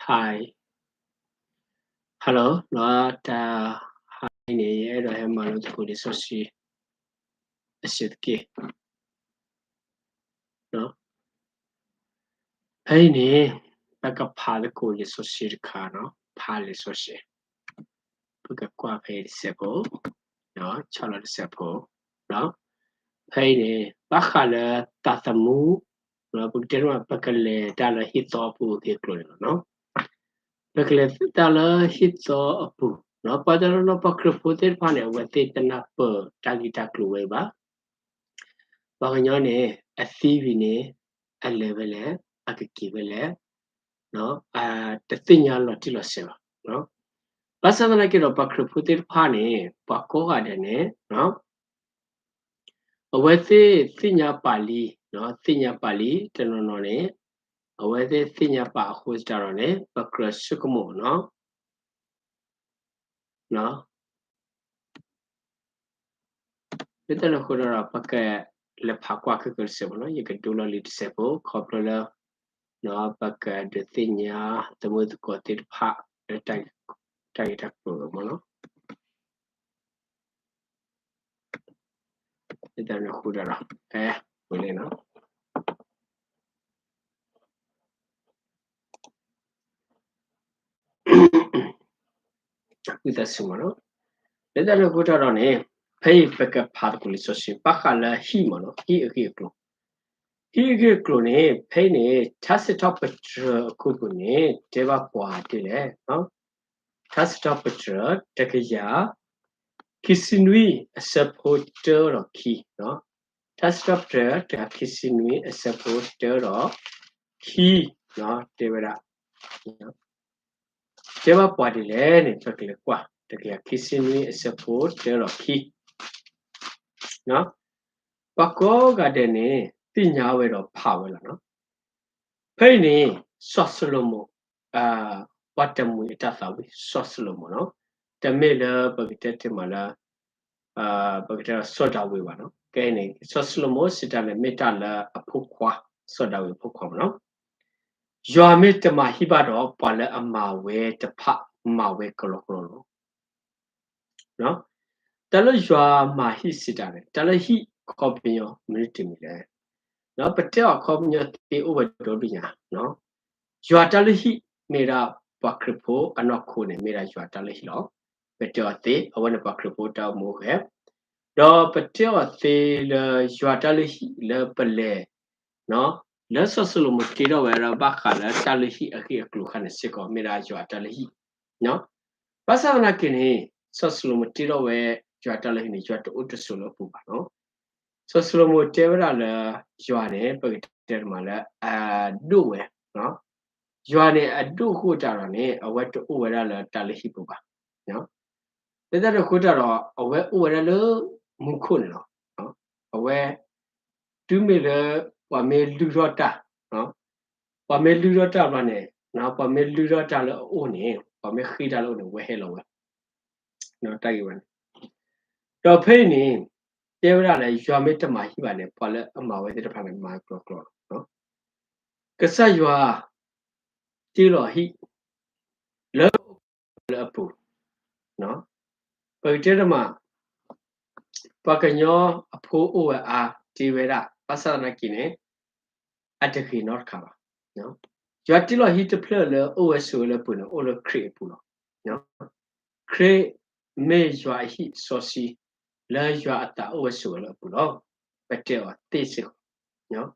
Hi, hello နီၤ, တၢ်ဟါအံၤန့ၣ် ယအဲၣ်ဒိးဟဲမၤလိသကိးလံာ်စီဆှံ အဆံးတက့ၢ်. ဖဲအံၤန့ၣ် ပကဖးသကိးလံာ်စီဆှံတခါနီၤ, ဖးလံာ်စီဆှံ, ပကကွၢ်ဖဲအံၤတစဲးဖိ, ဆီၣ်လီၤတစဲးဖိ, ဖဲအံၤန့ၣ် ဘၣ်ဃးလၢတၢ်သမူ ပကတဲမး ပကလဲၤတၢ်လၢဟံၣ်သီအပူၤအဂ့ၢ်အကျိၤန့ၣ်လီၤ. ပကလဲၤတၢ်လၢဟံၣ်သီအပူၤ, ပှၤတနီၤနီၤ ပှၤခရံာ်ဖိသ့ၣ်တဖၣ်န့ၣ် အဝဲသ့ၣ်တနၢ်ပၢၢ်တၢ်ဂ့ၢ်တၢ်ကျိၤဝဲဘၣ်. ပှၤကညီန့ၣ် အသံဝံၤန့ၣ် အလဲၤဝဲလဲၣ်, အကက့ၤဝဲလဲၣ်, တသ့ၣ်ညါလီၤတံၢ်လီၤဆဲးဘၣ်. ဘၣ်ဆၣ်သနာ်က့ဒီး ပှၤခရံာ်ဖိသ့ၣ်တဖၣ်န့ၣ် ပှၤကိးဂၤဒဲးန့ၣ် အဝဲသ့ၣ်သ့ၣ်ညါပာ်လံ, သ့ၣ်ညါပာ်လံ တနီၤနီၤန့ၣ် အဝဲသ့ၣ်သ့ၣ်ညါပာ်အဃိသတးဒီးန့ၣ် ပကြၢးဆိကမိၣ်နီၤ. လၢတၢ်န့ၣ်အဃိဒီး ပကလဲၤဖးကွၢ်ခဲကၢတစဲးဖိနီၤ, ယကဒိလီၤလံာ်တစဲးဖိ ခီဖျိလၢ ပကဒုးသ့ၣ်ညါသမူသကိးသ့ၣ်တဖၣ်လၢတၢ်ဂ့ၢ်တၢ်ကျိၤမ့ၢ်နီၤ. လၢတၢ်န့ၣ်အဃိဒီး ဖဲဝံၤလံနီၤ ဝံသးစူၤမ့ၢ်နီၤ. လၢတၢ်န့ၣ်အဃိတၢ်ဒီးန့ၣ် ဖဲအံၤပကဖးသကိးလံာ်စီဆှံ ဘၣ်ဃးလၢဟံၣ်မ့ၢ်နီၤ, ဟံၣ်အဂ့ၢ်အကျိၤ, ဟံၣ်အဂ့ၢ်အကျိၤန့ၣ် ဖဲအံၤန့ၣ် ထါစံးထီၣ်ပတြၢၤအခိၣ်ပူၤန့ၣ် တဲဘၣ်ပှၤဒ်လဲၣ်. ထါစံးထီၣ်ပတြၢၤ တကယၤ ခံဆံနွံ အဆၢဖိတၢဒီးခံ, ထါစံးထီၣ်ပတြၢၤ တကယၤခံဆံနွံ အဆၢဖိတၢဒီးခံ, တဲဝဲဒၣ် တဲဘၣ်ပှၤဒ်လဲၣ်န့ၣ် ပကလဲၤကွၢ် တကယၤခံဆံနွံ အဆၢဖိတၢဒီးခံ, ပှၤကိးဂၤဒဲးန့ၣ် သ့ၣ်ညါဝဲဒီးဖးဝဲလီၤနီၤ. ဖဲအံၤန့ၣ် စီၤၡလိၤမိၣ် ပှၤတမှံၤအတၢ်သးဝံၣ် စီၤၡလိၤမိၣ်နီၤ, တမ့ၢ်လၢပကတဲတ့ၢ်မးလၢ ပကတဲစီၤဒၤဝံးဘၣ်နီၤ. ကဲန့ၣ် စီၤၡလိၤမိၣ်စံးတၢ်န့ၣ် မ့ၢ်တၢ်လၢအဖိခွါ စီၤဒၤဝံးအဖိခွါမ့ၢ်နီၤ. ယွၤမ့ၢ်တမၤဟံၣ်ဘၣ်ဒီး ပှၤလၢအမၤဝဲတဖၣ် မၤဝဲကလီကလီလီၤ. တၢ်လၢယွၤမၤဟံၣ်စံးတၢ်န့ၣ် တၢ်လၢဟံၣ်အခီပညီမနုၤတမံၤလဲၣ်. ပတဲအီၤအခီပညီသ့အိၣ်ဝဲဒီဒူၣ်ညါ, ယွၤတၢ်လုၢ်ဟံၣ်မ့ၢ်ဒၣ်ပှၤခရံာ်ဖိအနီၢ်ခိန့ၣ် မ့ၢ်ဒၣ်ယွၤတၢ်လုၢ်ဟံၣ်လီၤ. ပတဲအီၤသ့ အဝဲန့ၣ်ပှၤခရံာ်ဖိတၢ်အိၣ်မူအိၣ်ဂဲၤ, ဒီးပတဲအီၤသ့လၢယွၤတၢ်လုၢ်ဟံၣ်လၢပလဲၤ လၢစီၤၡလိၤမိၣ်တ့ထီၣ်ဝဲဒၣ်ဘၣ်ဃးလၢတၢ်လုၢ်ဟံၣ်အဂ့ၢ်အကျိၤအခါန့ၣ်စ့ၢ်ကီး မ့ၢ်ဒၣ်ယွၤတၢ်လုၢ်ဟံၣ်, ဘၣ်ဆၣ်သနာ်က့န့ၣ် စီၤၡလိၤမိၣ်တ့ထီၣ်ဝဲယွၤတၢ်လုၢ်ဟံၣ်န့ၣ် ယွၤတအိၣ်တဆိးလၢအပူၤဘၣ်နီၤ. စီၤၡလိၤမိၣ်တဲဝဲဒၣ်လၢ ယွၤန့ၣ် ပကတဲတမးလၢအဒိၣ်ဝဲ, ယွၤန့ၣ်အဒိၣ်အဃိတၢ်ဒီးန့ၣ် အဝဲတအိၣ်ဝဲဒၣ်လၢတၢ်လုၢ်ဟံၣ်ပူၤဘၣ်. လၢတၢ်န့ၣ်အဃိတၢ်ဒီး အဝဲအိၣ်ဝဲဒၣ်လၢမူခိၣ်န့ၣ်လီၤ. အဝဲ တုၤမ့ၢ်လၢ ပှၤမ့ၢ်လုၢ်ထီၣ်တၢ်, ပှၤမ့ၢ်လုၢ်ထီၣ်တၢ်ဘျီန့ၣ်, ပှၤမ့ၢ်လုၢ်ထီၣ်တၢ်လၢအအိၣ်န့ၣ် ပှၤမ့ၢ်ဃ့တၢ်လၢအအိၣ်န့ၣ် ဝဲဟဲလီၤဝဲ, တၢ်ဂ့ၢ်ဝဲန့ၣ်. ဒီးဖဲအံၤန့ၣ် တဲဝဲဒၣ်လၢ ယွၤမ့ၢ်တမၤဟံၣ်ဘၣ်န့ၣ် ပှၤလၢအမၤဝဲသ့ၣ်တဖၣ်န့ၣ် မၤကလီကလီလီၤ. ကစၢ်ယွၤ တ့လီၤဟံၣ် လၢ လၢအပူၤ, ပကတဲတမး ပှၤကညီအဖိအိၣ်ဝဲအါ တ့ဝဲဒၣ် ဘၣ်ဆၣ်သနာ်က့န့ၣ် အတဂ့ၤနီတခါဘၣ်. ယွၤတ့လီၤဟံၣ်တဖျၢၣ်လၢအိၣ်ဝဲဆိးဝဲလၢအပူၤန့ၣ် အိၣ်လၢခရံာ်အပူၤလီၤ. ခရံာ်မ့ၢ်ယွၤအဟံၣ်စီဆှံ လၢယွၤအသးအိၣ်ဝဲဆိးဝဲလၢအပူၤလီၤ. ပတဲအီၤသ့စ့ၢ်ကီး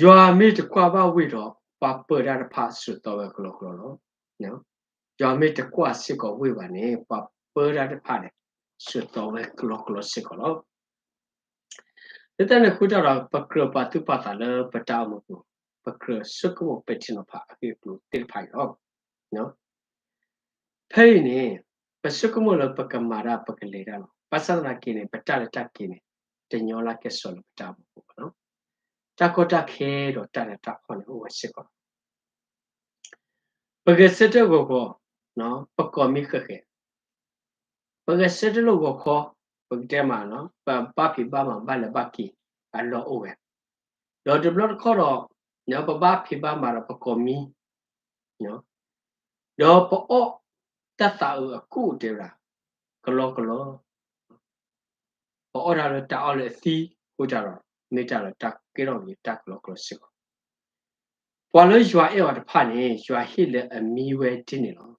ယွၤမ့ၢ်တကွၢ်ဘၣ်ဝ့ၢ်ဒီး ပှၤပၢတၢ်တဖၣ်စှၤသီဝဲကလီကလီလီၤ. ယွၤမ့ၢ်တကွၢ်စ့ၢ်ကီးဝ့ၢ်ဘၣ်န့ၣ် ပှၤပၢတၢ်တဖၣ်န့ၣ် စှၤသီဝဲကလီကလီစ့ၢ်ကီးလီၤ. လၢတၢ်န့ၣ်အဃိတၢ်ဒီး ပကြၢးပာ်သူၣ်ပာ်သးလၢပတၢ်အိၣ်မူပူၤ, ပကြၢးဆိကမိၣ်ပဲာ်ထံနီၤဖးအဂ့ၢ်အကျိၤသ့ၣ်တဖၣ်အံၤလီၤ. ဖဲအံၤန့ၣ် ပဆိကမိၣ်လၢပကမၤတၢ်ပကလဲၤတၢ်လီၤ. ဘၣ်ဆၣ်သနာ်က့န့ၣ် ပတၢ်လဲၤတၢ်က့ၤန့ၣ် တညီလၢကဲစီၤလၢပတၢ်အိၣ်မူပူၤဘၣ်နီၤ. တၢ်ကီတၢ်ခဲဒီးတၢ်နးတၢ်ဖှီၣ်န့ၣ်အိၣ်ဝဲစ့ၢ်ကီးလီၤ. ပဂဲၤဆၢထၢၣ်ဂီၤဂီၤ, ပကိးမံဃဲးဃဲး, ပဂဲၤဆၢထၢၣ်လၢဂီၤခီ, ပကတဲမး, ပဘၣ်ဖံးဘၣ်မၤဘၣ်လဲၤဘၣ်က့ၤအလီၢ်အိၣ်ဝဲ, ဒီးတဘျီတခီၣ်ဒီး ပဘၣ်ဖံးဘၣ်မၤဒီးပကိးမံ ဒီးပအီၣ်တၢ်သးအုးအကိၣ်တဲဝဲဒၣ် ကလီကလီ, ပအီၣ်တၢ်လၢတၢ်အီၣ်လၢအသံအဃိတၢ်ဒီး မ့ၢ်တၢ်လၢတၢ်ကဲထီၣ်က့ၤတၢ်ကလီကလီစ့ၢ်ကီး. ပှၤလၢယွၤအဲၣ်အီၤတဖၣ်န့ၣ် ယွၤဟ့ၣ်လၢအမံဝဲဒ်န့ၣ်လီၤ.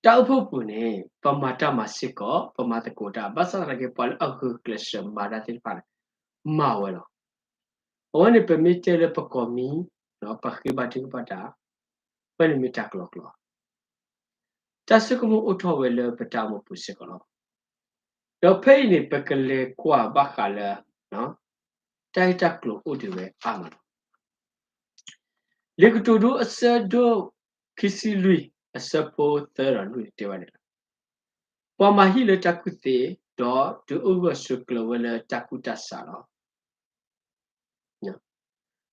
တၢ်အိၣ်ဖှိၣ်ပူၤန့ၣ် ပမၤတၢ်မၤစ့ၢ်ကီး, ပမၤသကိးတၢ်, ဘၣ်ဆၣ်သနာ်က့ ပှၤလၢအဂုာ်ကျဲးစၢးမၤတၢ်သ့ၣ်တဖၣ်န့ၣ် မၤဝဲလီၤ. အဝဲန့ၣ်ပမ့ၢ်တဲလၢပကိးမံၤ, ပဃ့ဘါထုကဖၣ်တၢ်, အဝဲန့ၣ်မ့ၢ်တၢ်ကလီကလီ, တၢ်ဆိကမိၣ်အိၣ်ထီၣ်ဝဲလၢပတၢ်အိၣ်မူပူၤစ့ၢ်ကီးလီၤ. ဒီးဖဲအံၤန့ၣ် ပကလဲၤကွၢ်ဘၣ်ဃးလၢ တၢ်ဂ့ၢ်တၢ်ကျိၤအိၣ်ဒံးဝဲအါမးလီၤ. လံာ်ကတိၤဒိအဆၢဒိၣ်ခံဆံလွံၢ် အဆၢဖိသၢဒီးလွံၢ်န့ၣ်တဲဝဲဒၣ်လၢ ပှၤမၤဟံၣ်လၢတၢ်ကူၣ်သ့, ဒီးဒုးအိၣ်ဂၢၢ်ဆိးကျၢၤဝဲလၢတၢ်ကူၣ်တၢ်ဆးလီၤ.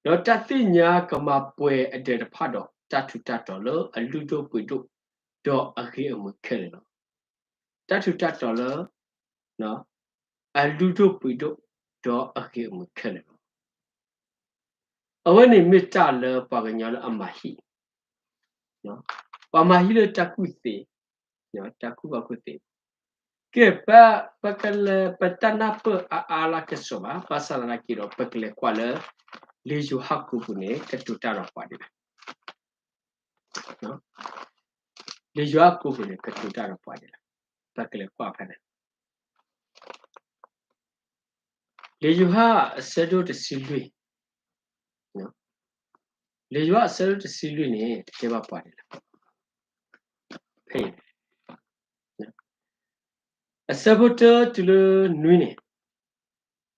ဒီးတၢ်သ့ၣ်ညါကမၤပှဲၤအဒၢးတဖၣ်ဒီး တၢ်ထူးတၢ်တီၤလၢအလုၢ်ဒိၣ်ပှ့ၤဒိၣ် ဒီးအဂ့ၤအမုာ်ခဲလၢာ်လီၤ. တၢ်ထူးတၢ်တီၤလၢ အလုၢ်ဒိၣ်ပှ့ၤဒိၣ် ဒီးအဂ့ၤအမုာ်ခဲလၢာ်လီၤ. အဝဲန့ၣ်မ့ၢ်တၢ်လၢပှၤကညီလၢအမၤဟံၣ်, ပှၤမၤဟံၣ်လၢတၢ်ကူၣ်သ့, တၢ်ကူၣ်ဘၣ်ကူၣ်သ့, ကဲ ပ ပကလဲၤ ပတၢ်နၢ်ပၢၢ်အါအါလၢကစီၤဘၣ်, ဘၣ်ဆၣ်သနာ်က့ဒီး ပကလဲၤကွၢ်လၢ လံာ်ယိၤဟၣ်ကိးပူၤန့ၣ် ကတိၤတၢ်ဒီးပှၤဒ်လဲၣ်. လံာ်ယိၤဟၣ်ကိးပူၤန့ၣ် ကတိၤတၢ်ဒီးပှၤဒ်လဲၣ်. ပကလဲၤကွၢ်ဖဲန့ၣ် လံာ်ယိၤဟၣ်အဆၢဒိၣ်တဆံလွံၢ်, လံာ်ယိၤဟၣ်အဆၢဒိၣ်တဆံလွံၢ်န့ၣ် တဲဘၣ်ပှၤဒ်လဲၣ်. ဖဲအံၤ အဆၢဖိတၢတုၤလၢနွံန့ၣ်,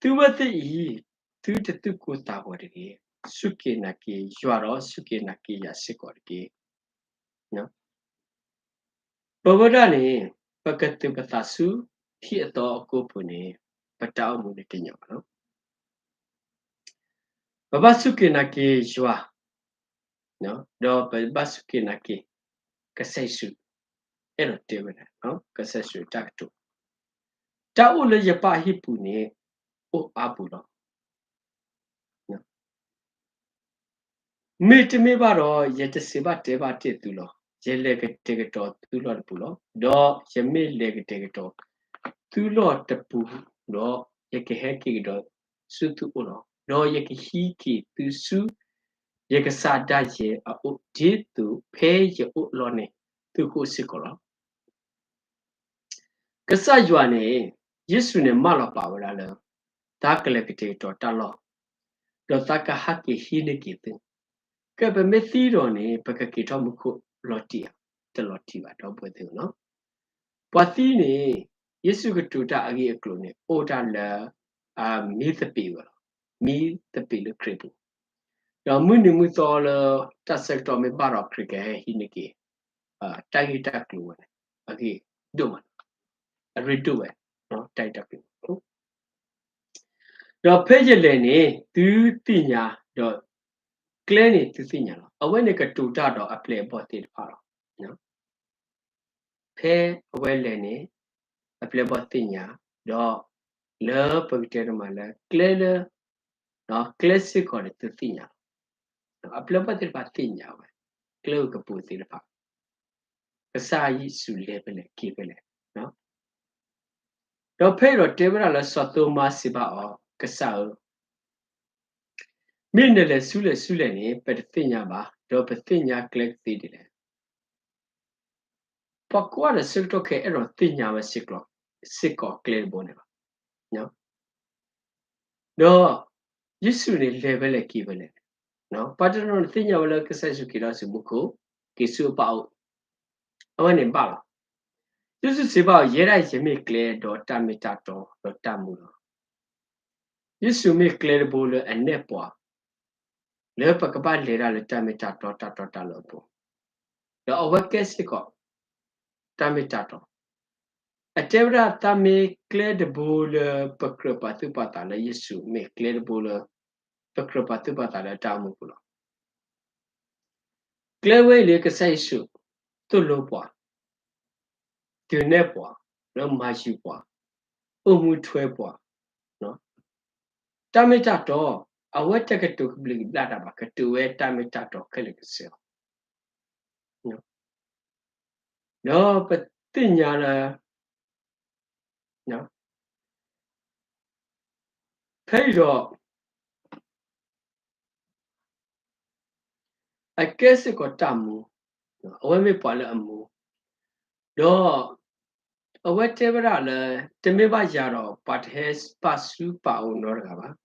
သုဝဲသ့ၣ်အံၤ သုတသူၣ်ကိၢ်သးဂီၤတဂ့ၤ, စူၢ်က့ၤနာ်က့ၤယွၤဒီးစူၢ်က့ၤနာ်က့ၤယၤစ့ၢ်ကီးတက့ၢ်. ပဝဲဒၣ်န့ၣ် ပကသူၣ်ပသးဆူ ဟံၣ်အသီအကိးပူၤန့ၣ် ပတၢ်အိၣ်မူန့ၣ်တညီဘၣ်လီၤ. ပဘၣ်စူၢ်က့ၤနာ်က့ၤယွၤ, ဒီးပဘၣ်စူၢ်က့ၤနာ်က့ၤ ကစၢ်ယ့ၣ်ၡူး, အဲၣ်ဒိးတဲဝဲဒၣ် ကစၢ်ယ့ၣ်ၡူးတၢ်ကတိၤ, တၢ်အိၣ်လၢယပၢ်ဟံၣ်ပူၤန့ၣ် အိၣ်အါပူၤလီၤ. မ့တမ့ၢ်ဘၣ်ဒီး ယတစံးဘၣ်တဲဘၣ်တ့ၢ်သုလီၤ. ယလဲၤကတဲာ်ကတီၤသုလီၢ်တပူၤလီၤ. ဒီးယမ့ၢ်လဲၤကတဲာ်ကတီၤသုလီၢ်တပူၤ, ဒီးယကဟဲက့ၤကဒီးဆူသုအိၣ်လီၤ. ဒီးယကဟံးက့ၤသုဆူ ယကစၢ်ဒၣ်ယဲအအိၣ်, ဒ်သိးဖဲယအိၣ်လီၢ်န့ၣ်သုကအိၣ်စ့ၢ်ကီးလီၤ. ကစၢ်ယွၤန့ၣ် ယ့ၣ်ၡူးန့ၣ် မၢလီၤပာ်ဝဲဒၣ်လၢ သးကလဲၤကတဲာ်ကတီၤတၢ်လီၢ်, ဒီးသးကဟးက့ၤဟံးန့ၢ်က့ၤသု, ကဲ ပမ့ၢ်သံဒီးန့ၣ် ပကက့ၤထီၣ်မူခိၣ်လီၤတံၢ်ဧါ, တလီၤတံၢ်ဘၣ် ဒီပုၢ်ဝဲၢ်သ့ၣ်ဧၢ. ပှၤသံန့ၣ် ယ့ၣ်ၡူးကတိၤတၢ်အဂ့ၢ်အကျိၤန့ၣ် အိၣ်ဒၣ်လၢ မံသပ့ၤဝဲလီၤ. မံသပ့ၤလၢခရံာ်ပူၤ, ဒီးမုၢ်နံၤမုၢ်သီလၢ တၢ်ဆၢကတီၢ်မ့ၢ်ဘၣ်ဒီး ခရံာ်ကဟဲဟံးန့ၢ်က့ၤ တၢ်ဂ့ၢ်တၢ်ကျိၤဝဲန့ၣ် အဂ့ၢ်ဒိၣ်မး, အရ့ဒိၣ်ဝဲ တၢ်ဂ့ၢ်တၢ်ကျိၤ, ဒီးဖဲယလဲၤန့ၣ် သုသ့ၣ်ညါ, ဒီးကျဲန့ၣ်သုသ့ၣ်ညါလီၤ. အဝဲန့ၣ်ကတိၤတၢ်ဒီးအပျဲၢ်အဘီၣ်သ့ၣ်တဖၣ်လီၤ. ဖဲအဝဲလဲၤန့ၣ် အပျဲၢ်အဘီၣ်သ့ၣ်ညါ, ဒီးလၢပကတဲတမံၤလၢ ကျဲလၢ ကျဲစ့ၢ်ကီးန့ၣ်သုသ့ၣ်ညါလီၤ. အပျဲၢ်အဘီၣ်သ့ၣ်တဖၣ်သ့ၣ်ညါဝဲ ကျဲဂ့ၢ်ကပူၤသ့ၣ်တဖၣ် ကစၢ်ယ့ၣ်ၡူးလဲၤဖဲလဲၣ်က့ၤဖဲလဲၣ်. ဒီးဖဲအံၤဒီးတဲဝဲဒၣ်လၢစီၤသိမါစံးဘၣ်အီၤ, ကစၢ်ဧၢ, မ့ၢ်နလဲၤဆူလဲၣ်ဆူလဲၣ်န့ၣ် ပတသ့ၣ်ညါဘၣ်, ဒီးပသ့ၣ်ညါကျဲကသ့ဒ်လဲၣ်. ပှၤကိးဂၤဒဲးဆၢကတီၢ်ခဲအံၤ အဲၣ်ဒိးသ့ၣ်ညါဝဲစ့ၢ်ကီး စ့ၢ်ကီးကျဲတဘိန့ၣ်လီၤ. ဒီးယ့ၣ်ၡူးန့ၣ် လဲၤဖဲလဲၣ်က့ၤဖဲလဲၣ်, ပှၤတနီၤန့ၣ်သ့ၣ်ညါဝဲလၢကစၢ်ယ့ၣ်ၡူးက့ၤလီၤဆူမူခိၣ်, က့ၤဆူအပၢ်အိၣ်, အဝဲန့ၣ်ဘၣ်လီၤ. ယ့ၣ်ၡူးစံးဘၣ်အီၤ, ယဲဒၣ်အံၤယမ့ၢ်ကျဲဒီးတၢ်မ့ၢ်တၢ်တီဒီးတၢ်မူလီၤ. ယ့ၣ်ၡူးမ့ၢ်ကျဲတဘိလၢအနဲၣ်ပှၤ လၢပကဘၣ်လဲၤတၢ်လၢတၢ်မ့ၢ်တၢ်တီတၢ်တီတၢ်လိၤအပူၤ, ဒီးအဝဲကဲစ့ၢ်ကီး တၢ်မ့ၢ်တၢ်တီ, အတဲဝဲဒၣ်တၢ်မ့ၢ်ကျဲတဘိလၢပကြၢးပာ်သူၣ်ပာ်သးလၢယ့ၣ်ၡူးမ့ၢ်ကျဲတဘိလၢ ပကြၢးပာ်သူၣ်ပာ်သးလၢတၢ်အိၣ်မူပူၤလီၤ. ကျဲဝဲအံၤလၢကစၢ်ယ့ၣ်ၡူး သိၣ်လိပှၤ, ဒုးနဲၣ်ပှၤ, လၢမၤယုၤပှၤ, အိၣ်မူထွဲပှၤ, တၢ်မ့ၢ်တၢ်တီ အဝဲတကတိၤကဘျံးကဘျၣ်တၢ်ဘၣ်, ကတိၤဝဲတၢ်မ့ၢ်တၢ်တီခဲလၢာ်ကစၢ်အီၤ. ဒီးပသ့ၣ်ညါလၢ ဖဲအံၤဒီး အကဲစ့ၢ်ကီးတၢ်မူ, အဝဲမ့ၢ်ပှၤလၢအမူ, ဒီးအဝဲတဲဝဲဒၣ်လၢ တမ့ၢ်ဘၣ်ယၤဒီး ပှၤတဟဲဘၣ်ဆူပၢ်အအိၣ်နီတဂၤဘၣ်.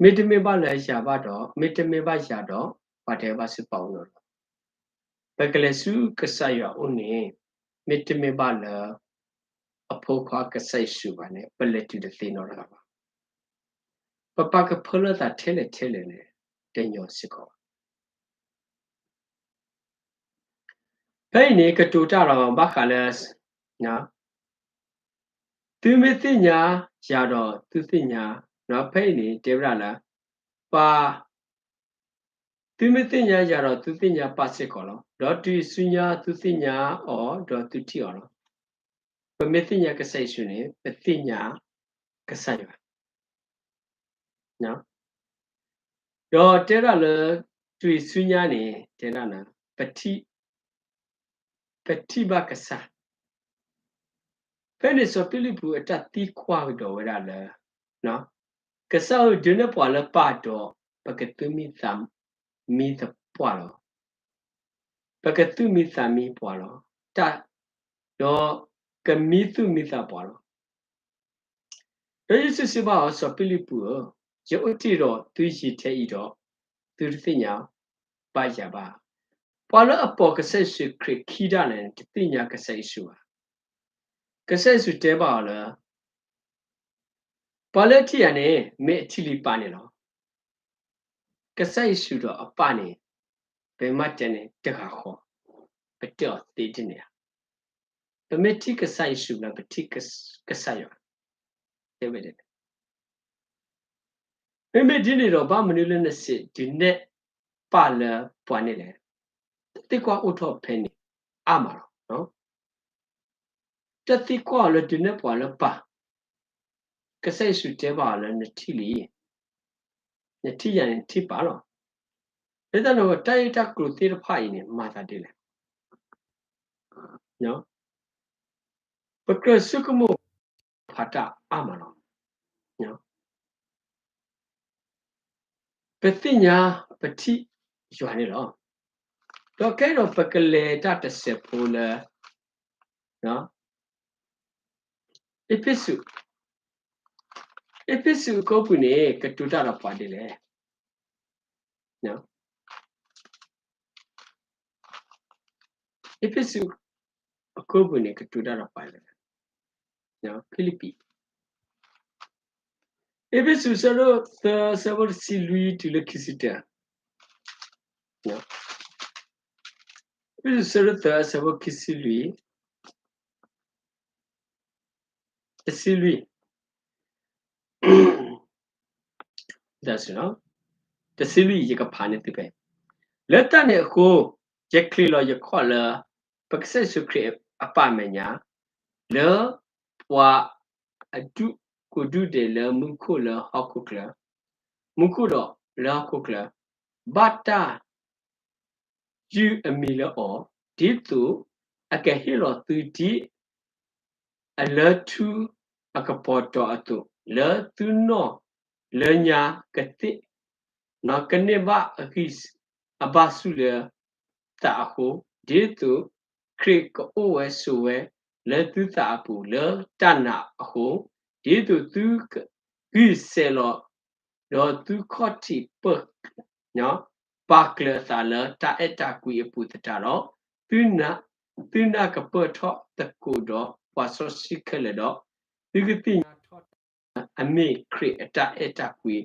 မ့တမ့ၢ်ဘၣ်လၢယၤဘၣ်ဒီး, မ့တမ့ၢ်ဘၣ်ယၤဒီး ပှၤတဟဲဘၣ်ဆူပၢ်အအိၣ်နီတဂၤ. ပကလဲၤဆူကစၢ်ယွၤအအိၣ်န့ၣ် မ့တမ့ၢ်ဘၣ်လၢ အဖိခွါကစၢ်ယ့ၣ်ၡူးဘၣ်န့ၣ် ပလဲၤတုၤတသ့နီတဂၤဘၣ်. ပပာ်ကဖၢလၢသးထဲလဲၣ်ထဲလဲၣ်န့ၣ် တညီစ့ၢ်ကီးဘၣ်. ဖဲအံၤန့ၣ် ကတိၤတၢ်ဒီးဘၣ်ဃးလၢ သုမ့ၢ်သ့ၣ်ညါယၤဒီးသုသ့ၣ်ညါ, ဖဲအံၤန့ၣ် တဲဝဲဒၣ်လၢ ပၢ်, သုမ့ၢ်သ့ၣ်ညါယၤဒီးသုသ့ၣ်ညါပၢ်စ့ၢ်ကီးလီၤ. ဒီးတုၤအံၤဆူညါသုသ့ၣ်ညါအီၤဒီးသုထံၣ်အီၤလီၤ. ပမ့ၢ်သ့ၣ်ညါကစၢ်ယ့ၣ်ၡူးန့ၣ် ပသ့ၣ်ညါကစၢ်ယွၤ ဒီးတဲဒၣ်လၢ တုၤအံၤဆူညါန့ၣ် တဲဒၣ်လၢ ပထံၣ်, ပထံၣ်ဘၣ်ကစၢ်. ဖဲန့ၣ်စီၤဖံလံးပူးအတၢ်သံကွၢ်ကဒီးဝဲဒၣ်လၢ ကစၢ်ဧၢဒုးနဲၣ်ပှၤလၢပၢ်ဒီး ပကသူၣ်မံသးမံသပှၢ်လီၤ. ပကသူၣ်မံသးမံပှၤလီၤ. တၢ်, ဒီးကမံသူၣ်မံသးပှၢ်လီၤ. ဒီးယ့ၣ်ၡူးစံးဘၣ်အီၤ, စီၤဖံလံးပူးဧၢ, ယအိၣ်တ့ၢ်ဒီးသုယံာ်ထဲအံၤဒီး သုတသ့ၣ်ညါဘၣ်ယၤဘၣ်. ပှၤလၢအပိာ်ကစၢ်ယ့ၣ်ၡူးခရံာ်ခံဒၣ်လဲာ်န့ၣ် တသ့ၣ်ညါကစၢ်ယ့ၣ်ၡူးဘၣ်. ကစၢ်ယ့ၣ်ၡူးတဲဘၣ်အီၤလၢ ပှၤလၢအထံၣ်ယၤန့ၣ် မ့ၢ်အထံၣ်လံပၢ်န့ၣ်လီၤ. ကစၢ်ယ့ၣ်ၡူးဒီးအပၢ်န့ၣ် ပမ့ၢ်တဲန့ၣ်တဂၤဃီ, ပတဲအီၤသ့ဒ်န့ၣ်ဧါ. ပမ့ၢ်ထံၣ်ကစၢ်ယ့ၣ်ၡူးလၢ ပထံၣ်ကစၢ်ယွၤ, တဲဝဲဒၣ်. မ့မ့ၢ်ဒ်န့ၣ်ဒီး ဘၣ်မနုၤလၢနစံးဒုးနဲၣ်ပၢ်လၢပှၤန့ၣ်လဲၣ်. တၢ်သံကွၢ်အိၣ်ထီၣ်ဖဲန့ၣ်အါမးလီၤ. တၢ်သံကွၢ်အီၤလၢဒုးနဲၣ်ပှၤလၢပၢ်, ကစၢ်ယ့ၣ်ၡူးတဲဘၣ်အီၤလၢနထံၣ်လံ, နထံၣ်ယၤန့ၣ်နထံၣ်ပၢ်လီၤ. လၢတၢ်န့ၣ်အဃိ တၢ်ဂ့ၢ်တၢ်ကျိၤသ့ၣ်တဖၣ်အံၤန့ၣ် မၤသးဒ်လဲၣ်. ပကြၢးဆိကမိၣ်ဖးတၢ်အါမးလီၤ. ပသ့ၣ်ညါပထံၣ်ယွၤန့ၣ်လီၤ. ဒီးခဲအံၤဒီးပကလဲၤတၢ်တစဲးဖိလၢ အ့းဖ့းစူး, အ့းဖ့းစူးအခိၣ်ပူၤန့ၣ် ကတိၤတၢ်ဒီးပှၤဒ်လဲၣ်. အ့းဖ့းစူးအခိၣ်ပူၤန့ၣ် ကတိၤတၢ်ဒီးပှၤလဲၣ်. ဖံလံးပံး, အ့းဖ့းစူး အဆၢဒိၣ်သၢ အဆၢဖိတဆံလွံၢ်တုၤလၢခံဆံတၢ, အ့းဖ့းစူး အဆၢဒိၣ်သၢ အဆၢဖိခံဆံလွံၢ်, တဆံလွံၢ်, တဆံလွံၢ် ယကဖးန့ၢ်သုဖဲ, လၢတၢ်န့ၣ်အဃိ ယချ့းလီၤယခီၣ်လၢ ပကစၢ်ယ့ၣ်ၡူးခရံာ်အပၢ်အမဲာ်ညါ, လၢပှၤအဒူၣ်ကိးဒူၣ်ဒဲးလၢမူခိၣ်လၢဟီၣ်ခိၣ်ချၢ, မူခိၣ်ဒီးလၢဟီၣ်ခိၣ်ချၢ, ဘၣ်တၢ် ယုၢ်အမံၤလၢအီၤ, ဒ်သိးအကဟ့ၣ်လီၤသုဒ်အလၢထူအကပီၤတီၤအသိး, လၢသုနီၢ်လၢညါကသ့ၣ်, ကန့ၢ်ဘၣ်အဂံၢ်အဘါဆူလၢသးအဃိ, ဒ်သိးခရံာ်ကအိၣ်ဝဲဆိးဝဲလၢသုသးအပူၤ လၢတၢ်နာ်အဃိ, ဒ်သိးသုကဂံၢ်စဲၤလီၤ ဒီးသုခီၣ်ထံးပၢၢ် ပာ်ကျၢၤအသးလၢတၢ်အဲၣ်တၢ်ကွံအပူၤသတးဒီး, သုနာ်ကပၢၢ်ထီၣ်သကိးဒီးပှၤစီဆှံခဲလၢာ်ဒီး, သုကသ့ၣ်ညါထီၣ်တၢ်လၢအမ့ၢ်ခရံာ်အတၢ်အဲၣ်တၢ်ကွံ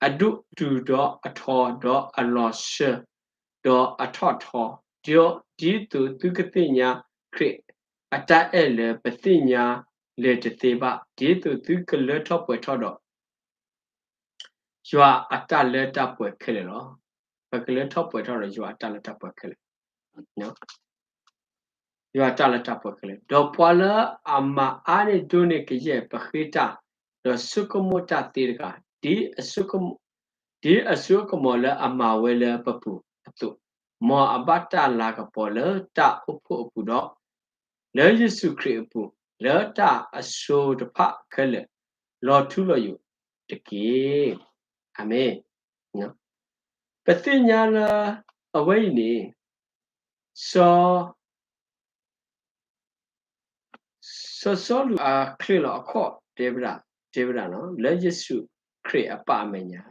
အဒိၣ်တုၤဒီးအထီ, ဒီးအလီၤဆှၢ, ဒီးအထီၣ်ထီ, ဒီးဒ်သိးသုကသ့ၣ်ညါခရံာ်အတၢ်အဲၣ်လၢပသ့ၣ်ညါလၢၤတသ့ဘၣ်, ဒ်သိးသုကလၢထီၣ်ပှဲၤထီၣ်ဒီး ယွၤအတၢ်လၢတၢ်ပှဲၤခဲလၢာ်လီၤ. ပကလၢထီၣ်ပှဲၤထီၣ်ဒီးယွၤအတၢ်လၢတၢ်ပှဲၤခဲလၢာ်, ယွၤအတၢ်လၢတၢ်ပှဲၤခဲလၢာ်, ဒီးပှၤလၢအမၤအါန့ၢ်ဒိၣ်န့ၢ်ကယဲၢ်ပဃ့တၢ်, ဒီးဆိကမိၣ်တၢ်သ့တဂၤ, ဒ်အစိကမီၤလၢအမၤဝဲလၢပပူၤအသိး, မ်အဘၣ်တၢ်လၤကပီၤလၢတၢ်အိၣ်ဖှိၣ်အပူၤဒီး, လၢယ့ၣ်ၡူးခရံာ်အပူၤ, လၢတၢ်အစိၤတဖၣ်ခဲလၢာ်, လီၤထူလီၤယိာ်တက့ၢ်. အၤမ့ၣ်. ပသ့ၣ်ညါလၢ အဝဲအံၤန့ၣ် စီၤ စီၤစီလူးအချ့လီၤအခီၣ်တဲဝဲဒၣ်, တဲဝဲဒၣ်လီၤ, လၢယ့ၣ်ၡူးခရံာ်အပၢ်အမဲာ်ညါ,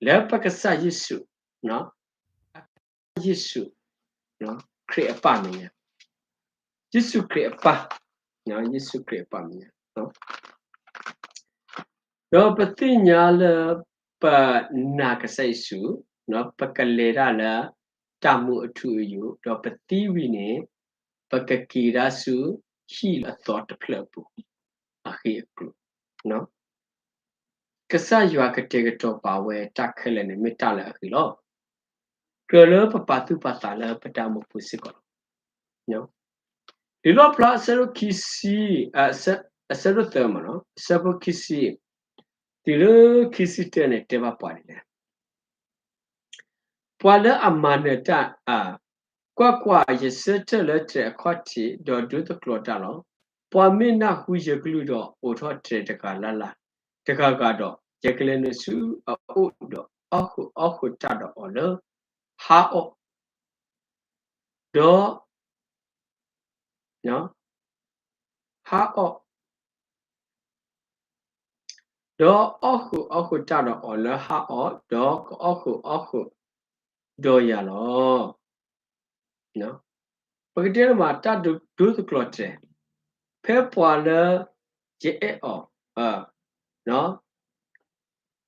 လၢပကစၢ်ယ့ၣ်ၡူး, ယ့ၣ်ၡူးခရံာ်အပၢ်အမဲာ်ညါ, ယ့ၣ်ၡူးခရံာ်အပၢ်, ယ့ၣ်ၡူးခရံာ်အပၢ်အမဲာ်ညါ ဒီးပသ့ၣ်ညါလၢ ပနာ်ကစၢ်ယ့ၣ်ၡူး, ပကလဲၤဒၣ်လၢ တၢ်မူအထူအယိာ်, ဒီးပသံဝံၤန့ၣ် ပကက့ၤဒၣ်ဆူဟံၣ်လၢအသီတဖျၢၣ်အပူၤ, အဂ့ၢ်အကျိၤ, ကစၢ်ယွၤကတဲာ်ကတီၤပာ်ဝဲတၢ်ခဲလၢာ်န့ၣ် မ့ၢ်တၢ်လၢအဂ့ၤလီၤ. ကြၢးလၢပပာ်သူၣ်ပာ်သးလၢပတၢ်အိၣ်မူပူၤစ့ၢ်ကီးလီၤ. လံာ်လီၣ်ဖျါအဆၢဒိၣ်ခံဆံ, အဆၢဒိၣ်သၢမးလီၤ, အဆၢဖိခံဆံ, တုၤလၢခံဆံတၢန့ၣ် တဲဘၣ်ပှၤဒ်လဲၣ်. ပှၤလၢအမၤနၢၤတၢ်, ကွၢ်ကွၢ်, ယဆၢထၢၣ်လၢတြဲၤအခီၣ်ထံး ဒီးဒိသကျီၤတၢ်လီၤ. ပှၤမ့ၢ်နၢ်ဟူယကလုၢ်ဒီး အိးထီၣ်တြဲၤတဂၤလၢ်လၢ်, တဂၤဂၤဒီး ယကလဲၤနုာ်ဆူအအိၣ်ဒီး အီၣ်ဃုာ်အီၣ်ဃုာ်တၢ်ဒီးအီၤလၢ ဟါအီၣ်, ဒီး ဟါအီၣ်, ဒီးအီၣ်ဃုာ်အီၣ်ဃုာ်တၢ်ဒီးအီၤလၢဟါအီၣ်, ဒီးကအီၣ်ဃုာ်အီၣ်ဃုာ်ဒီးယၤလီၤ. ပကတဲလၢမး တၢ်ဒိသကျီၤတြဲၤ, ဖဲပှၤလၢယအဲၣ်အီၤ,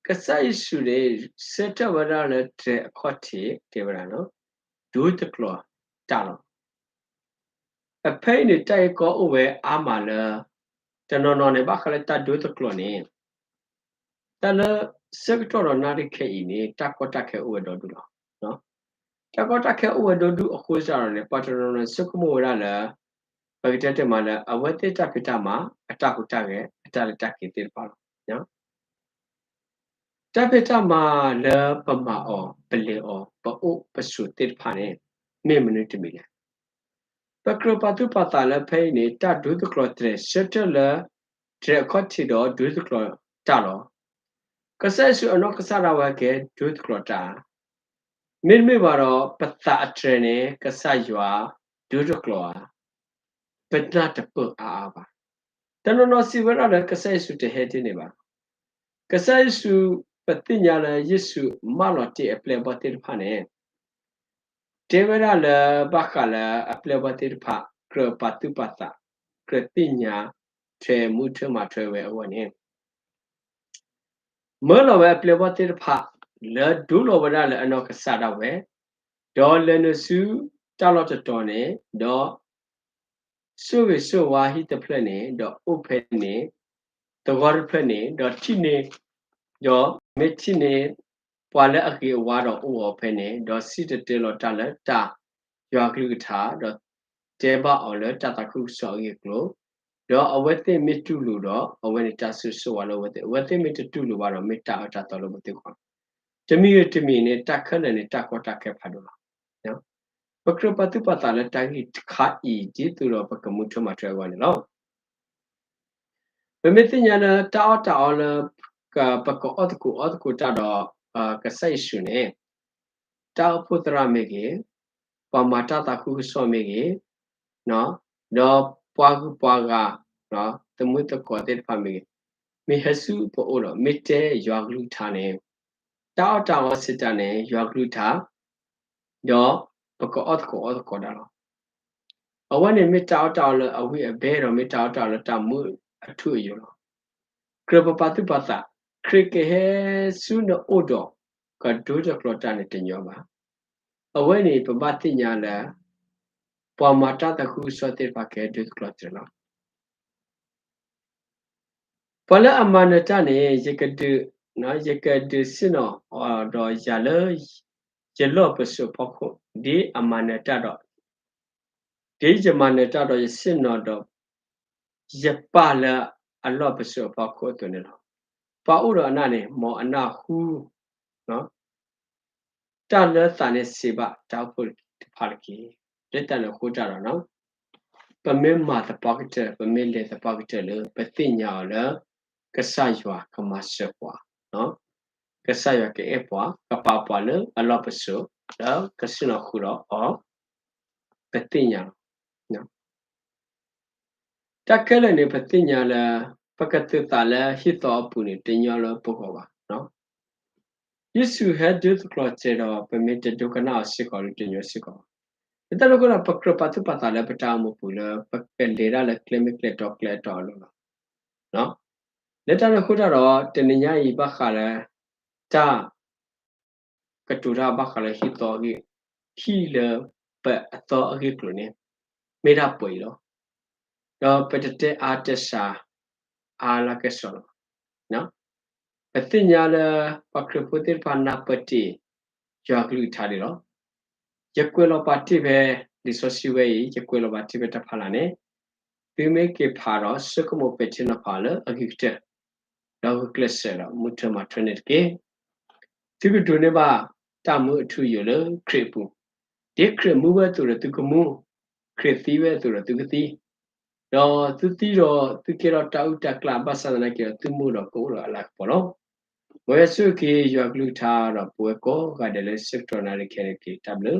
ကစၢ်ယ့ၣ်ၡူးန့ၣ် ဆၢထၢၣ်ဝဲဒၣ်လၢတြဲၤအခီၣ်ထံး တဲဝဲဒၣ်, ဒိသကျီၤတၢ်လီၤ. အဖဲအံၤန့ၣ် တၢ်ဂ့ၢ်ကီအိၣ်ဝဲအါမးလၢ တနီၤနီၤန့ၣ် ဘၣ်ဃးလၢတၢ်ဒိသကျီၤန့ၣ် တၢ်လၢဆၢကတီၢ်ဒီးနၣ်ရံၣ်ခဲအံၤန့ၣ် တၢ်ကီတၢ်ခဲအိၣ်ဝဲဒီဒူၣ်လီၤ. တၢ်ကီတၢ်ခဲအိၣ်ဝဲဒီဒူၣ်အဃိစ့ၢ်ကီးန့ၣ် ပှၤတနီၤနီၤဆိကမိၣ်ဝဲဒၣ်လၢ ပကတဲတ့ၢ်မးလၢ အဝဲသ့ၣ်တၢ်ဖံးတၢ်မၤ အတၢ်ဟူးတၢ်ဂဲၤ အတၢ်လဲၤတၢ်က့ၤသ့ၣ်တဖၣ်လီၤ. တၢ်ဖံးတၢ်မၤလၢပမၤအီၤ ပလဲၤအီၤ ပအိၣ်ပဆိးသ့ၣ်တဖၣ်န့ၣ် မ့ၢ်မနုၤတမံၤလဲၣ်. ပကြၢးပာ်သူၣ်ပာ်သးလၢဖဲအံၤန့ၣ် တၢ်ဒိသကျီၤတြဲၤ ဆၢထၢၣ်လၢ တြဲၤအခီၣ်ထံးဒီးဒိသကျီၤတၢ်လီၤ. ကစၢ်ယ့ၣ်ၡူးအနီၢ်ကစၢ်ဒၣ်ဝဲကဲဒိသကျီၤတၢ် မ့တမ့ၢ်ဘၣ်ဒီး ပသးအတြဲၤန့ၣ် ကစၢ်ယွၤဒိတကျီၤဧါ, ပနၢ်တပၢၢ်အါအါဘၣ်. တနီၤနီၤစံးဝဲဒၣ်လၢကစၢ်ယ့ၣ်ၡူးတဟဲဒ်န့ၣ်ဘၣ်. ကစၢ်ယ့ၣ်ၡူး ပသ့ၣ်ညါလၢယ့ၣ်ၡူးမၢလီၤတ့ၢ်အပျဲၢ်အဘီၣ်သ့ၣ်တဖၣ်န့ၣ် တဲဝဲဒၣ်လၢဘၣ်ဃးလၢအပျဲၢ်အဘီၣ်သ့ၣ်တဖၣ် ကြၢးပာ်သူၣ်ပာ်သး ကြၢးသ့ၣ်ညါထွဲမူထၢမၤထွဲဝဲအဂီၢ်န့ၣ် မၢလီၤဝဲအပျဲၢ်အဘီၣ်သ့ၣ်တဖၣ် လၢဒိလီၤဝဲဒၣ်လၢအနီၢ်ကစၢ်ဒၣ်ဝဲ, ဒီးလဲၤနုာ်ဆူတၢ်လီၢ်တတီၤန့ၣ်, ဒီး ဆိၣ်ဂ့ၤဆိၣ်ဝါဟံၣ်တဖျၢၣ်န့ၣ်, ဒီးအိၣ်ဖဲန့ၣ် သဝီတဖျၢၣ်န့ၣ်, ဒီးထံၣ်န့ၢ်, ဒီးမ့ၢ်ထံၣ်န့ၢ် ပှၤလၢအဂ့ၤအဝါဒီးအိၣ်အီၤဖဲန့ၣ်, ဒီးစံၣ်တဲၤတဲလီၤတၢ်လၢတၢ်ယွၤကလုၢ်ကထါ, ဒီးတဲဘၣ်အီၤလၢတၢ်သးခုကစီၣ်အဂ့ၢ်အကျိၤ, ဒီးအဝဲသ့ၣ်မ့ၢ်တူၢ်လိာ်ဒီး အဝဲန့ၣ်တၢ်ဆိၣ်ဂ့ၤဆိၣ်ဝါလၢအဝဲသ့ၣ်, အဝဲသ့ၣ်မ့ၢ်တတူၢ်လိာ်ဘၣ်ဒီး မ့ၢ်တၢ်အၢတၢ်သီလၢအဝဲသ့ၣ်အဂီၢ်. တမံၤဂ့ၤတမံၤန့ၣ် တၢ်ခဲလၢာ်န့ၣ် တၢ်ကီတၢ်ခဲဖးဒိၣ်လီၤ. ပကြၢးပာ်သူၣ်ပာ်သးလၢတၢ်ဂ့ၢ်တခါအံၤ ဒ်သိးဒီးပကမူထၢမၤထွဲအဂီၢ်န့ၣ်လီၤ. ပမ့ၢ်သ့ၣ်ညါလၢတၢ်အီၣ်တၢ်အီလၢ ပကအီၣ်သကိးအီသကိးတၢ်ဒီး ကစၢ်ယ့ၣ်ၡူးန့ၣ် တၢ်အိၣ်ဖှိၣ်သရၣ်မ့ၢ်ဂ့ၤ, ပှၤမၤတၢ်သးခုကစီၣ်မ့ၢ်ဂ့ၤ, ဒီးပှၤဂုၤပှၤဂၤ, သမုသကိးသ့ၣ်တဖၣ်မ့ၢ်ဂ့ၤ, မ့ၢ်ဟဲဆူပအိၣ်ဒီး မ့ၢ်တဲယွၤကလုၢ်ကထါန့ၣ်, တၢ်အီၣ်တၢ်အီစံးတၢ်န့ၣ် ယွၤကလုၢ်ကထါ ဒီးပကအီၣ်သကိးအီသကိးတၢ်လီၤ. အဝဲန့ၣ်မ့ၢ်တၢ်အီၣ်တၢ်အီလၢအဝံၣ်အဘဲဒီး မ့ၢ်တၢ်အီၣ်တၢ်အီလၢတၢ်မူအထူအယိာ်လီၤ. ကြၢးပပာ်သူၣ်ပာ်သး, ခရံာ်ကဟဲဆူနအိၣ်ဒီး ကဒိတကျီၤတၢ်န့ၣ်တညီဘၣ်. အဝဲန့ၣ်ပဘၣ်သ့ၣ်ညါလၢ ပှၤမၤတၢ်သးခုကစီၣ်သ့ၣ်တဖၣ်ကဲဒိတကျီၤတၢ်လီၤ. ပှၤလၢအမၤနၢၤတၢ်န့ၣ် ယကဒုး, ယကဒုးဆ့ၣ်နီၤအီၤဒီးယၤလၢ ယလီၢ်ပစိာ်ဖီခိၣ်, ဒ်အမၤနၢၤတၢ်ဒီး, ဒ်ယမၤနၢၤတၢ်ဒီးယဆ့ၣ်နီၤဒီး ယပၢ်လၢအလီၢ်ပစိာ်ဖီခိၣ်အသိးန့ၣ်လီၤ. ပှၤအိၣ်ဒီးအနၢ်န့ၣ် မ်အနၢ်ဟူ တၢ်လၢသးန့ၣ်စံးဘၣ်တၢ်အိၣ်ဖှိၣ်တဖၣ်တက့ၢ်. လၢတၢ်န့ၣ်အဃိတၢ်ဒီး ပမ့ၢ်မၤသပှၢ်ကတၢၢ် ပမ့ၢ်လဲၤသပှၢ်ကတၢၢ်လၢ ပသ့ၣ်ညါအီၤလၢ ကစၢ်ယွၤကမၤစၢၤပှၤ, ကစၢ်ယွၤကအဲၣ်ပှၤ ကပာ်ပှၤလၢအလီၢ်ပစိာ် လၢကဆ့ၣ်နီၤဃုာ်ဒီးအီၤ ပသ့ၣ်ညါလီၤ. တၢ်ခဲလၢာ်န့ၣ် ပသ့ၣ်ညါလၢ ပကသုးသးလၢဟံၣ်သီအပူၤန့ၣ် တညီလၢပဂီၢ်ဘၣ်. ယ့ၣ်ၡူးဟဲဒိသကျီၢ်စဲးဒီး ပမ့ၢ်တဒိကနၣ်အီၤစ့ၢ်ကီးဒီး တညီစ့ၢ်ကီးဘၣ်. လၢတၢ်န့ၣ်အဃိဒီး ပကြၢးပာ်သူၣ်ပာ်သးလၢပတၢ်အိၣ်မူပူၤလၢ ပကလဲၤတၢ်လၢကျဲမ့ၢ်ကျဲတီကျဲအတီအလိၤလီၤ. လၢတၢ်န့ၣ်အဃိတၢ်ဒီး တနံၤညါအံၤဘၣ်ဃးလၢ တၢ် ကတိၤတၢ်ဘၣ်ဃးလၢဟံၣ်သီအဂ့ၢ်, ဟံၣ်လၢပအသီအဂ့ၢ်အကျိၤန့ၣ် မ့ၢ်ဒၣ်ပှဲၤအံၤလီၤ. ဒီးပတတဲအါတဲစှၤအါလၢကစီၣ်လီၤ. ပသ့ၣ်ညါလၢ ပှၤခရံာ်ဖိသ့ၣ်တဖၣ်နၢ်ပၢၢ်တ့ၢ် ယွၤကလုၢ်ကထါဒံးလီၤ. ယကွဲးလီၤပာ်တ့ၢ်ဖဲ လံာ်စီဆှံဝဲအံၤ ယကွဲးလီၤပာ်တ့ၢ်ဖဲတၢ်ဖးလၢ်န့ၣ် သုမ့ၢ်က့ၤဖးဒီး ဆိကမိၣ်ပဲာ်ထံနီၤဖးလၢအဂ့ၤကတၢၢ်, ဒီးဂုာ်ကျဲးစၢးဒီးမုၢ်ထၢမၤထွဲန့ၣ်တက့ၢ်. သုကဒိးန့ၢ်ဘၣ်တၢ်မူအထူအယိာ်လၢခရံာ်အပူၤ, ဒ်ခရံာ်မူဝဲအသိးဒီးသုကမူ, ခရံာ်သံဝဲအသိးဒီးသုကသံ, ဒီးသုသံဒီးသုကဲထီၣ်တၢ်အုၣ်တၢ်ကျၢ်အဘၣ်ဆၣ်သနာ်က့ဒီး သုမိၢ်ဒီးကအိၣ်ဒီးအလၤကပီၤလီၤ. မ်ယွၤဆိၣ်ဂ့ၤက့ၤယွၤကလုၢ်ကထါဒီးပဝဲကိးဂၤဒဲးလၢဆၢကတီၢ်နၣ်ရံၣ်ခဲအံၤတက့ၢ်. တၢ်ဘျုး